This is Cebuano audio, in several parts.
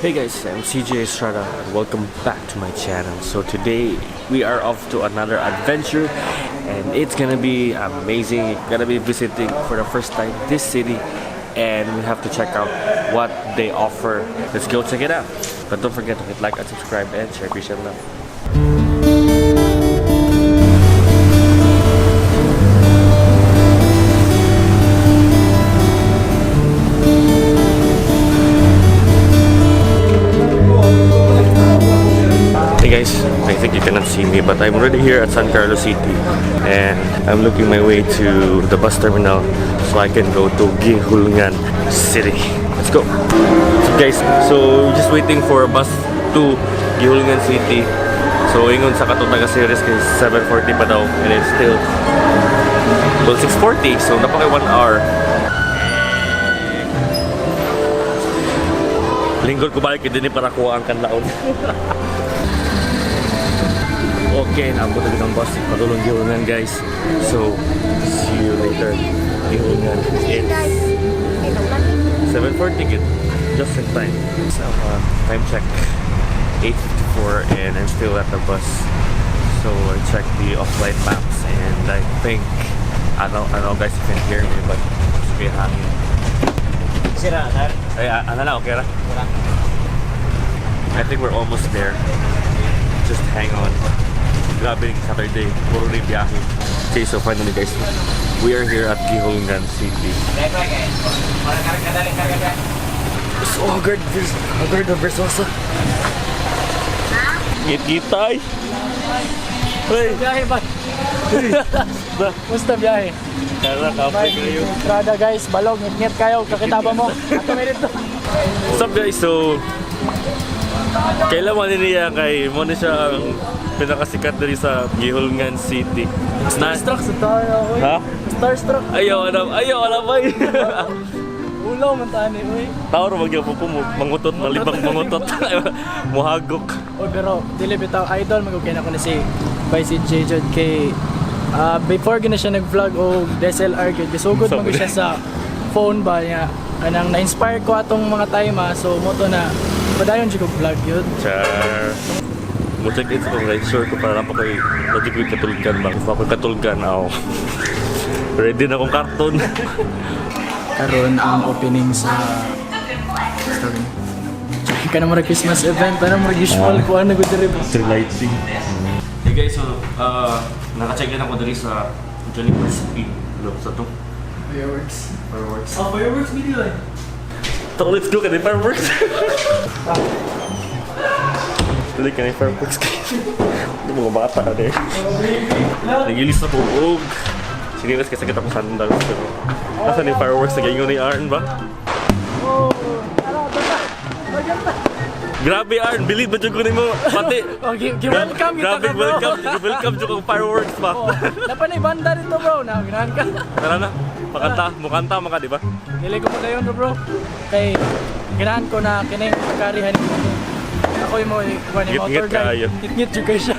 Hey guys, I'm CJ Estrada and welcome back to my channel. So today we are off to another adventure and it's gonna be amazing. Gonna be visiting for the first time this city and we have to check out what they offer. Let's go check it out. But don't forget to hit like and subscribe and share. Peace and love. Hey guys, I think you cannot see me, but I'm already here at San Carlos City and I'm looking my way to the bus terminal so I can go to Guihulngan City. Let's go! So guys, so just waiting for a bus to Guihulngan City. So ingon sa katong taga series kay 7:40 pa daw and it's still, well, 6:40, so napaka 1 hour. Lingkod ko balik din para kuha ang kanlaon. Okay, naabot na din ang bus. Padulong Guihulngan, guys. So, see you later. Guihulngan. It's 7:40 gid. Just in time. So, time check. 8:54 and I'm still at the bus. So, I checked the offline maps and I think, I don't know guys if you can hear me, but may hangin. Sira, sir. Ay, ano na, okay ra? I think we're almost there. Just hang on. Grabe yung Saturday. Puro rin biyahe. Okay, so finally guys, we are here at Guihulngan City. So haggard, haggard na versosa. Ngit-ngitay. Hey, Biyahe ba? Musta biyahe? Tara, kapoy kayo. Estrada guys, balog, ngit-ngit kayo, kakita ba mo? Ato may dito. What's up guys? So, kailan man niya kay mo ni siya ang pinakasikat diri sa Guihulngan City. Na, Starstruck sa tayo ako. Ha? Starstruck. Ayaw, alam, ayaw, alam ay. Ulaw man tani, uy. Tao ra magyapon po mo mangutot, malibang mangutot. Muhagok. Uy, pero dili bitaw idol magugay na ko na si by si J Jod kay before gina siya nag-vlog o DSLR gyud gisugod man gyud siya sa phone ba niya kanang na-inspire ko atong mga time so mo to na padayon jud kog vlog yun. Char. Mo check in sa kong ride sure ko para lang pa kay lagi ko'y katulgan ba. Kung ako'y katulgan, aw. Ready na akong karton. Karon ang opening sa story. Ka na mo Christmas event, ano mo usual ko ano gud diri ba? Tree lighting. Hey guys, so naka-check in ako diri sa Juniper's Inn. Look, sa to. Fireworks. Fireworks. Oh, fireworks video eh. So let's go kani fireworks. Dali kani fireworks guys. Ito mga bata na eh. Nagilis na tuog. Sinilas kasi kita ko sandals pero asan yung fireworks na ganyan ni Arn ba? Oh, ano ba? Maganda. Grabe Arn, believe ba dyan ko nimo? Pati. Oh, gi-welcome kita Grabe ka, bro. welcome, welcome dyan kong fireworks pa. Oh, napa na banda dito bro, na ganahan ka. Tara na, pakanta, mukanta maka di ba? Dili ko mo dayon bro. Kay ganahan ko na kining karihan ko. Ako yung mo kuan ni Ngit-ngit motor guy. kaayo. Ngit-ngit jud kayo siya.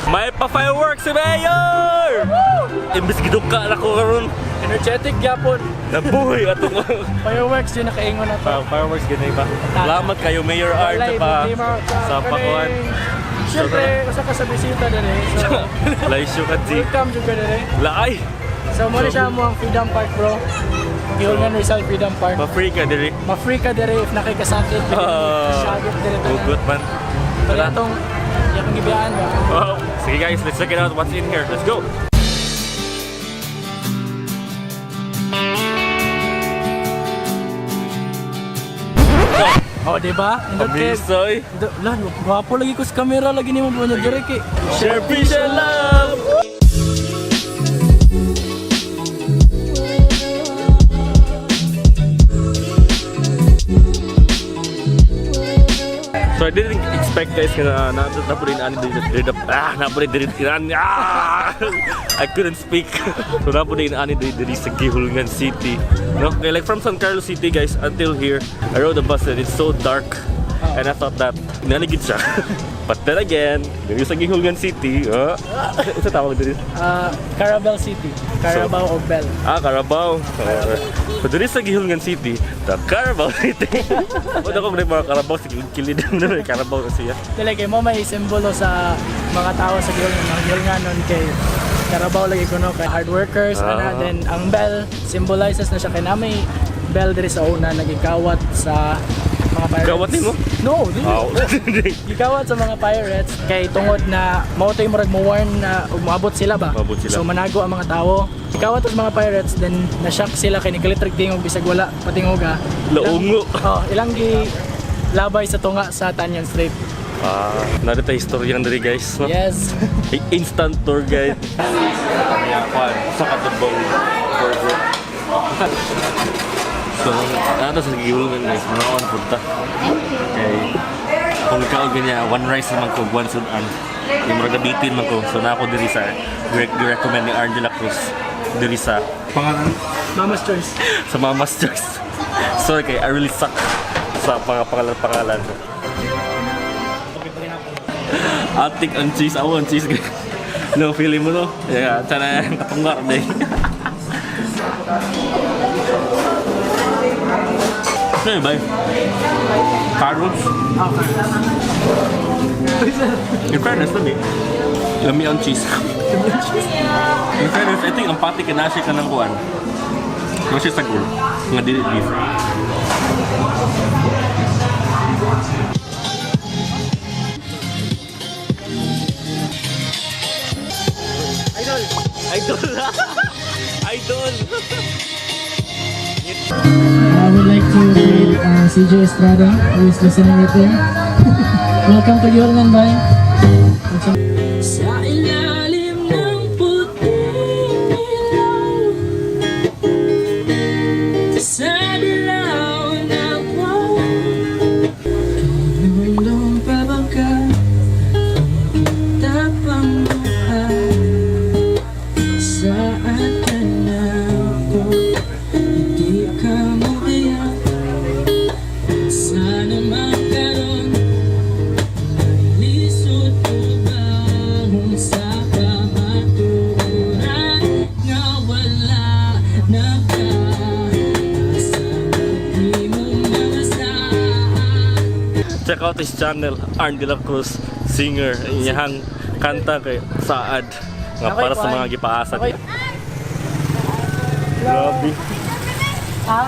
May pa-fireworks si Mayor! Imbis giduka na ko karon, Energetic gyapon. nabuhi atong Fireworks yun nakaingon na to. Fireworks ganay ba? Salamat kayo Mayor Art sa Walay pa problema sa pakuan. Siyempre, usa ka sa bisita dere. So, Laisyo ka di. welcome jud ka dere. Laay. So, mo na siya mo ang Freedom Park, bro. Gihulngan Rizal Freedom Park. Pa-free ka diri. Ma-free ka dere if nakay kasakit. Ah, Kasakit dere tanan. Hugot man. Pero Tara. itong yakong gibiyaan ba? Oh, sige guys, let's check it out what's in here. Let's go. Oh, di ba? Indot kay Amisoy. Lan, gwapo lagi ko sa kamera lagi nimo ba niya dere kay. Share peace and love. So I didn't expect guys na na na po rin ani diri ah na po rin diri ani ah I couldn't speak. So na po rin ani diri diri sa Guihulngan City. No? Okay, like from San Carlos City guys until here, I rode the bus and it's so dark. And I thought that naligid siya. But then again, diri sa Guihulngan City, isa tawag diri? Carabel City. Carabao o Bell. Ah, Carabao. So, diri sa Guihulngan City, the Carabao City. Wala ko mga Carabao sa kilid na Carabao kasi siya. Dili kay mo may simbolo sa mga tao sa Guihulngan, mga Guihulnganon kay Carabao lagi kuno kay hard workers ana. Then ang bell symbolizes na siya kay na may bell diri sa una nagikawat sa mga pirates. Gawat nimo? No, dili. Oh. Gikawat sa mga pirates kay tungod na mao to'y murag mo warn na moabot sila ba. Moabot sila. So manago ang mga tao. Gikawat sa mga pirates, then na-shock sila kay nikalit tingog bisag wala patingog ah. Laungo. Oh, ilang gi labay sa tunga sa Tanyan Strait. Ah, narito istorya diri, guys. No? Yes. Instant tour guide. Sa katubong burger. So, ano sa Guihulngan, guys, mga on punta. Okay. Kung ikaw ganyan, one rice naman ko, one sudan. Yung mga gabitin man ko. So, na ako diri sa, recommend ni Arn de la Cruz. Diri sa, pangalan? Mama's Choice. Sa Mama's Choice. Sorry kay, I really suck sa mga pangalan-pangalan. Atik ang cheese, ako ang cheese. No, feeling mo no? Yeah, sana katunggar din. Ano ba? Carrots? Okay. In fairness, lami. Lami ang cheese. In fairness, I think ang pati kanasi ka ng kuan. Kasi sa sagol. Nga dili beef. Idol. Idol! Idol! I would like to greet CJ Estrada, who is listening right there. Welcome to Guihulngan, bye. Sa ilalim ng puting ilaw, sa dilaw na buwan, mundong pabangka, kita pang mukha. Saan ka na ako? Hindi ka maiyak. Sana magkaroon. Lisod ko bang sa kamatuoran nga wala na ka sa imong mga saan? Check out his channel, Arn de la Cruz, singer. Iyahang kanta kay Saad. Nga Okay, para sa kuan. mga gipaasa Okay. niya. Grabe. Ha?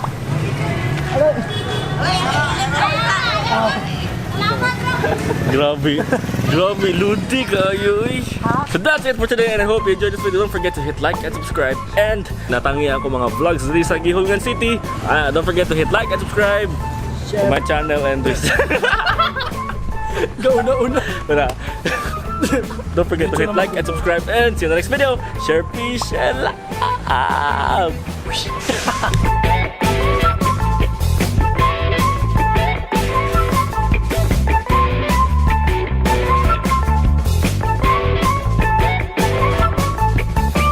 Grabe. Grabe, ludi kayo eh. So that's it for today and I hope you enjoyed this video. Don't forget to hit like and subscribe. And natangi ako mga vlogs diri sa Guihulngan City. Ah, don't forget to hit like and subscribe to my channel and this. Go, una, una. Wala. Don't forget to hit like and subscribe and see you in the next video. Share, peace, and love.